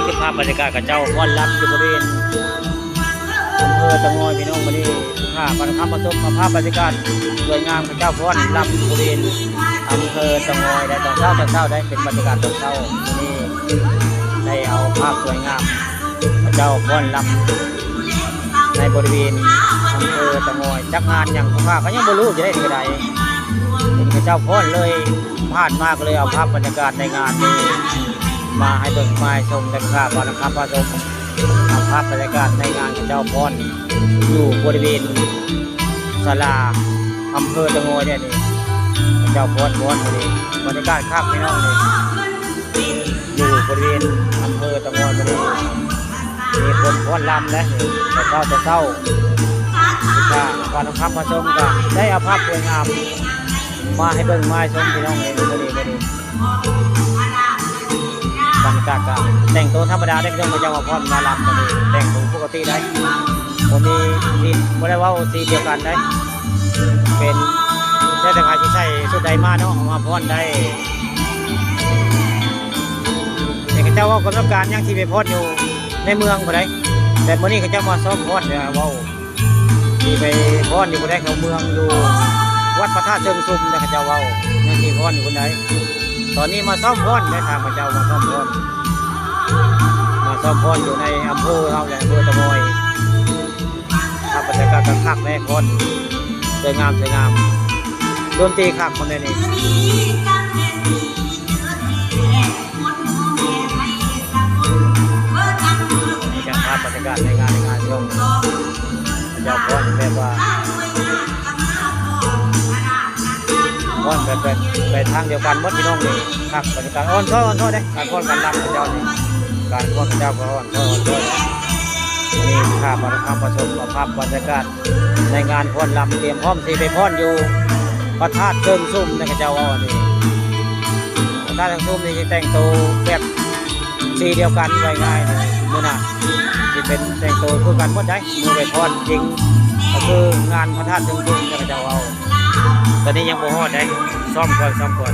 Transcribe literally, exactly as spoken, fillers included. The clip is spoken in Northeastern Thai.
เก็บภาพบรรยากาศเขาเจ้าฟ้อนรำอยู่บริเวณอำเภอตะงอยพี่น้อง มื้อนี้ ภาพ พาคำมาชมภาพบรรยากาศสวยงามเขาเจ้าฟ้อนรำบริเวณอำเภอตะงอย ได้ตอนเช้า ตอนเช้าได้เป็นบรรยากาศตอนเช้า มื้อนี้ได้เอาภาพสวยงามเขาเจ้าฟ้อนรำในบริเวณอำเภอตะงอย จักงานหยัง ผู้ข้าก็ยังบ่รู้จะได้เท่าใด เห็นเขาเจ้าฟ้อนเลย ผ่านมาก็เลยเอาภาพบรรยากาศในงานนี้มาให้เบิ่งมาให้ชมกันครับ เอาละครับ พาชมเอาภาพบรรยากาศในงานเขาเจ้าฟ้อนอยู่บริเวณศาลาอำเภอตะงอยเนี่ยนี่ เขาเจ้าฟ้อนฟ้อนอยู่นี่ บรรยากาศคักพี่น้องนี่ อยู่บริเวณอำเภอตะงอย มื้อนี้มีคนฟ้อนรำนะ แต่เช้าแต่เช้า ค่ะ พาคำมาชมกัน ได้เอาภาพสวยงามมาให้เบิ่งมาให้ชมพี่น้องเอง มื้อนี้ มื้อนี้ บรรยากาศก็แต่งตัวธรรมดาได้พี่น้อง เขาเจ้ามาฟ้อนมาลำ มื้อนี้แต่งตัวปกติได้ บ่มีสี บ่ได้เว้าสีเดียวกันได้ เป็น แล้วแต่ใครสิใส่ชุดใดมาเนาะ เอามาฟ้อนได้ แต่เขาเจ้าเว้ากำหนดการยังสิไปฟ้อนอยู่ในเมืองบ่ได้ แต่มื้อนี้เขาเจ้ามาซ้อมฟ้อน เดี๋ยวเว้า สิไปฟ้อนอยู่บ่ได้ เขาเมืองอยู่วัดพระธาตุเชิงชุมนะ เขาเจ้าเว้า ยังสิฟ้อนอยู่บ่ได้ ตอนนี้มาซ้อมฟ้อนได้ ทางเขาเจ้ามาซ้อมฟ้อน มาซ้อมฟ้อนอยู่ในอำเภอเฮาแหละ อำเภอตะงอย ครับ บรรยากาศคักๆ แน่ ฟ้อนสวยงาม สวยงาม ดนตรีคักคนนี้นี่ นี่จะภาพบรรยากาศในงาน ในงานช่วงเจ้าฟ้อนแบบว่า ฟ้อนแบบ แบบไปทางเดียวกันหมดพี่น้องนี่ คัก บรรยากาศอ่อนช้อย อ่อนช้อยเด้ การฟ้อนการรำของเจ้านี่ การฟ้อนของเจ้าก็อ่อนช้อย อ่อนช้อย นี่ภาพบรรยากาศผสมกับภาพบรรยากาศในงานฟ้อนรำ เตรียมพร้อมสิไปฟ้อนอยู่พระธาตุเชิงชุมนะ เขาเจ้าว่านี่ พระธาตุเชิงชุมนี่สิแต่งตัวแบบสีเดียวกัน ว่าง่ายๆ มื้อหน้าสิเป็นแต่งตัวคือกันหมดได้ มื้อไปฟ้อนจริง ก็คืองานพระธาตุเชิงชุมนะ เขาเจ้าเอา ตอนนี้ยังบ่ฮอดได้ ซ้อมก่อน ซ้อมก่อน